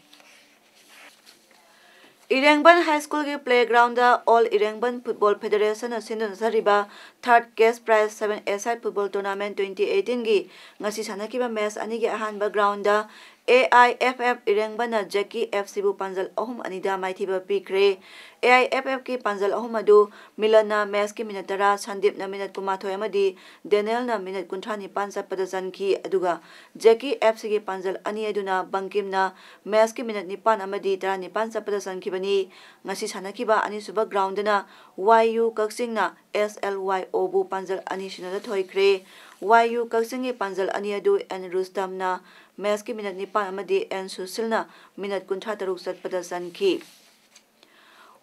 ꯏꯔꯦꯡꯕꯟ High Schoolꯒꯤ playgroundꯗ All Irengbon Football Federationꯅ ꯁꯤꯟꯗꯨꯅ ꯆꯠꯊꯔꯤꯕ third cash prize seven-a-side football tournament twenty eighteenꯒꯤ ꯉꯁꯤ ꯁꯥꯟꯅꯈꯤꯕ match ꯑꯅꯤꯒꯤ ꯑꯍꯥꯟꯕ groundꯗ A I F F ꯏꯔꯦꯡꯕꯟꯅ ꯖꯦꯀꯤ F Cꯕꯨ ꯄꯥꯟꯖꯜ ꯑꯍꯨꯝ ꯑꯅꯤꯗ ꯃꯥꯏꯊꯤꯕ ꯄꯤꯈ꯭ꯔꯦ꯫ A I F Fꯀꯤ ꯄꯥꯟꯖꯜ ꯑꯍꯨꯝ ꯑꯗꯨ ꯃꯤꯂꯟꯅ matchꯀꯤ minute ꯇꯔꯥ, ꯁꯟꯗꯤꯞꯅ minute ꯀꯨꯟꯃꯥꯊꯣꯏ ꯑꯃꯗꯤ ꯗꯦꯅꯦꯜꯅ minute ꯀꯨꯟꯊ꯭ꯔꯥ ꯅꯤꯄꯥꯟ ꯆꯠꯄꯗ ꯆꯟꯈꯤ꯫ ꯑꯗꯨꯒ ꯖꯦꯀꯤ F Cꯒꯤ ꯄꯥꯟꯖꯜ ꯑꯅꯤ ꯑꯗꯨꯅ ꯕꯪꯀꯤꯝꯅ matchꯀꯤ minute ꯅꯤꯄꯥꯟ ꯑꯃꯗꯤ ꯇꯔꯥꯅꯤꯄꯥꯟ ꯆꯠꯄꯗ ꯆꯟꯈꯤꯕꯅꯤ꯫ ꯉꯁꯤ ꯁꯥꯟꯅꯈꯤꯕ ꯑꯅꯤꯁꯨꯕ groundꯗꯅ Y U ꯀꯛꯆꯤꯡꯅ S L Y Oꯕꯨ ꯄꯥꯟꯖꯜ ꯑꯅꯤ ꯁꯤꯅꯣꯗ ꯊꯣꯏꯈ꯭ꯔꯦ꯫ Y U ꯀꯛꯆꯤꯡꯒꯤ ꯄꯥꯟꯖꯜ ꯑꯅꯤ ꯑꯗꯨ N Rustamꯅ matchꯀꯤ minute ꯅꯤꯄꯥꯟ ꯑꯃꯗꯤ N Sushilꯅ minute ꯀꯨꯟꯊ꯭ꯔꯥ ꯇꯔꯨꯛ ꯆꯠꯄꯗ ꯆꯟꯈꯤ꯫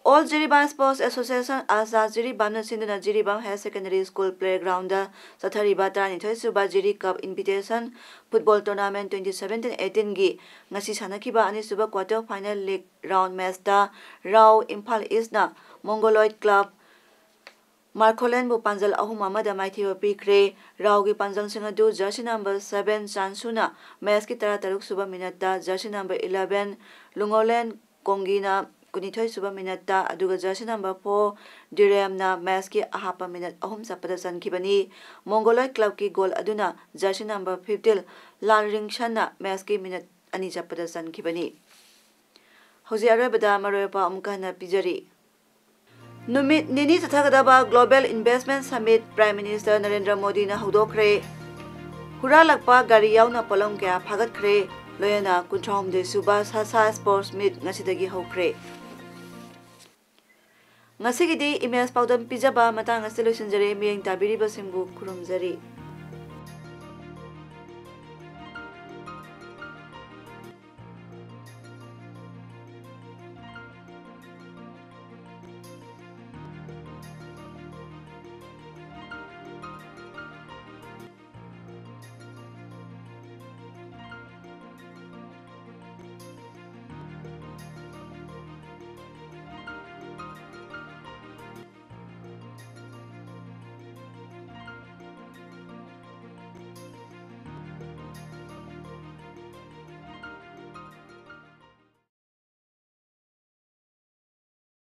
All Jiribam Sports Association, ASA Jiribamꯅ ꯁꯤꯟꯗꯨꯅ Jiribam Higher Secondary School playgroundꯗ ꯆꯠꯊꯔꯤꯕ ꯇꯔꯥꯅꯤꯊꯣꯏ ꯁꯨꯕ Jiri Cup Invitation Football Tournament twenty seventeen eighteenꯒꯤ ꯉꯁꯤ ꯁꯥꯟꯅꯈꯤꯕ ꯑꯅꯤꯁꯨꯕ quarter final league round matchꯇ RAU Imphal Eastꯅ Mongoloid Club Margollandꯕꯨ ꯄꯥꯟꯖꯜ ꯑꯍꯨꯝ ꯑꯃꯗ ꯃꯥꯏꯊꯤꯕ ꯄꯤꯈ꯭ꯔꯦ꯫ RAUꯒꯤ ꯄꯥꯟꯖꯜꯁꯤꯡ ꯑꯗꯨ jersey number seven Chansuꯅ matchꯀꯤ ꯇꯔꯥꯇꯔꯨꯛ ꯁꯨꯕ minuteꯇ, jersey number eleven Lungolland Kongina ꯀꯨꯟꯅꯤꯊꯣꯏ ꯁꯨꯕ minuteꯇ, ꯑꯗꯨꯒ jersey number four Diremna matchꯀꯤ ꯑꯍꯥꯞꯄ minute ꯑꯍꯨꯝ ꯆꯠꯄꯗ ꯆꯟꯈꯤꯕꯅꯤ꯫ Mongoloid clubꯀꯤ goal ꯑꯗꯨꯅ jersey number fifteen Lalringsanna matchꯀꯤ minute ꯑꯅꯤ ꯆꯠꯄꯗ ꯆꯟꯈꯤꯕꯅꯤ꯫ ꯍꯧꯖꯤꯛ ꯑꯔꯣꯏꯕꯗ ꯃꯔꯨꯑꯣꯏꯕ ꯄꯥꯎ ꯑꯃꯨꯛꯀ ꯍꯟꯅ ꯄꯤꯖꯔꯤ꯫ ꯅꯨꯃꯤꯠ ꯅꯤꯅꯤ ꯆꯠꯊꯒꯗꯕ Global Investment Summit Prime Minister Narendra ꯃꯣꯗꯤꯅ ꯍꯧꯗꯣꯛꯈ꯭ꯔꯦ꯫ ꯍꯨꯔꯥꯜꯂꯛꯄ ꯒꯥꯔꯤ ꯌꯥꯎꯅ ꯄꯣꯠꯂꯝ ꯀꯌꯥ ꯐꯥꯒꯠꯈ꯭ꯔꯦ꯫ ꯂꯣꯏꯅꯅ ꯀꯨꯟꯊ꯭ꯔꯥꯍꯨꯝꯗꯣꯏ ꯁꯨꯕ ꯁꯥꯁꯥ Sports Meet ꯉꯁꯤꯗꯒꯤ ꯍꯧꯈ꯭ꯔꯦ꯫ ꯉꯁꯤꯒꯤꯗꯤ ꯏꯃꯦꯖ ꯄꯥꯎꯗꯝ ꯄꯤꯖꯕ ꯃꯇꯥꯡ ꯑꯁꯤꯗ ꯂꯣꯏꯁꯤꯟꯖꯔꯦ꯫ ꯃꯤꯠꯌꯦꯡ ꯇꯥꯕꯤꯔꯤꯕꯁꯤꯡꯕꯨ ꯈꯨꯔꯨꯝꯖꯔꯤ꯫